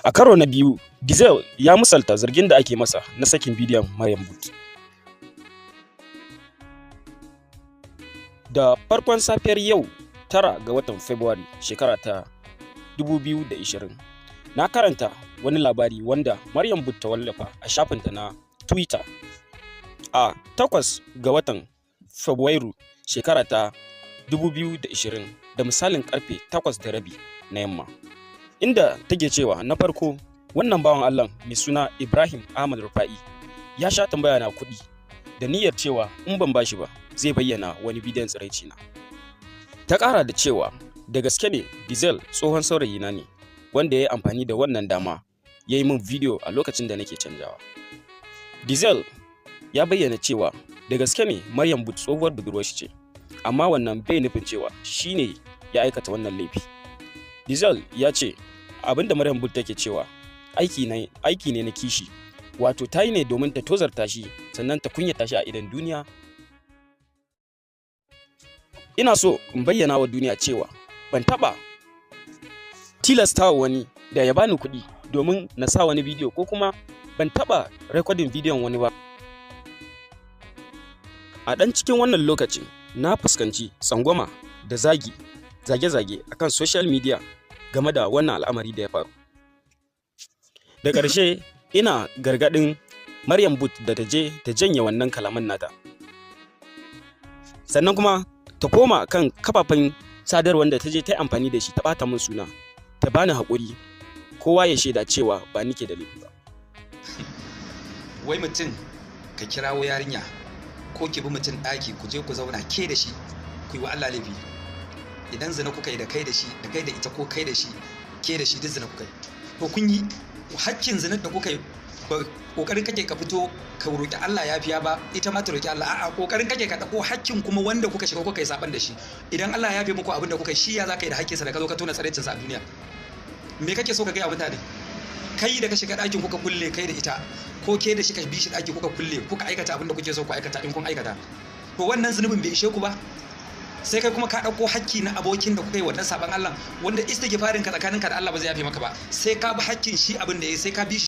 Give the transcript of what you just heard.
A karo na biyu, Diesel ya musalta zargin da ake masa na sakin bidiyon Maryam Booth. Da farkon safiyar yau 9 ga watan Fabrairu shekara ta 2020, na karanta wani labari wanda Maryam Booth ta wallafa a shafinta na Twitter a 8 ga watan Fabrairu shekara ta 2020 da misalin karfe 8:30 na yamma, inda take cewa na farko wannan bawan Allah mai suna Ibrahim Ahmad Rufa'i ya sha tambaya na kuɗi da niyyar cewa in ban bashi ba zai bayyana wani bidiyon tsiraici na. Ta ƙara da cewa da gaske ne Diesel tsohon saurayina ne wanda ya yi amfani da wannan dama ya yi min bidiyo a lokacin da nake canjawa. Diesel ya bayyana cewa da gaske ne Maryam Booth tsohuwar budurwar shi ce, amma wannan bai nufin cewa shi ne ya aikata wannan laifi. Diesel ya ce abinda Maryam Booth take cewa aiki ne na kishi, wato ta yi ne domin ta tozarta shi sannan ta kunyata shi a idon duniya. Ina so in bayyana wa duniya cewa ban taɓa tilastawa wani da ya bani kuɗi domin na sa wani bidiyo ko kuma ban taɓa rekodin bidiyon wani ba. A ɗan cikin wannan lokacin na fuskanci tsangwama da zagi, zage-zage akan social media game da wannan al'amari da ya faru. Da ƙarshe ina gargaɗin Maryam Booth da ta je ta janye wannan kalaman nata. Sannan kuma ta koma kan kafafen sadarwar da ta je ta yi amfani da shi ta ɓata min suna, ta bani haƙuri, kowa ya shaida cewa ba ni ke da laifi ba. Wai mutum ka kirawo yarinya ko ki bi mutum ɗaki ku je ku zauna ke da shi ku yi wa Allah laifi. Idan zina kuka yi da kai da shi, da kai da ita ko kai da shi, ke da shi, duk zina kuka yi. To kun yi hakkin zinar da kuka yi, kokarin kake ka fito ka roki Allah yafiya ba, ita ma ta roki Allah, a'a kokarin kake ka dauko hakkin kuma wanda kuka shiga kuka yi saban da shi. Idan Allah ya yafe muku abin da kuka yi, shi ya zaka yi da hakkinsa da ka zo ka tona tsaraicin sa a duniya? Me kake so ka gaya mutane? Kai da ka shiga ɗakin kuka kulle kai da ita, ko ke da shi ka bi shi ɗaki kuka kulle kuka aikata abin da kuke so ku aikata in kun aikata, to wannan zunubin bai ishe ku ba? Sai kai kuma ka ɗauko hakki na abokin da kuka yi wannan saban Allah, wanda istighfarin ka tsakaninka da Allah ba zai yafe maka ba, sai ka bi hakkin shi abin da ya sai ka bi shi.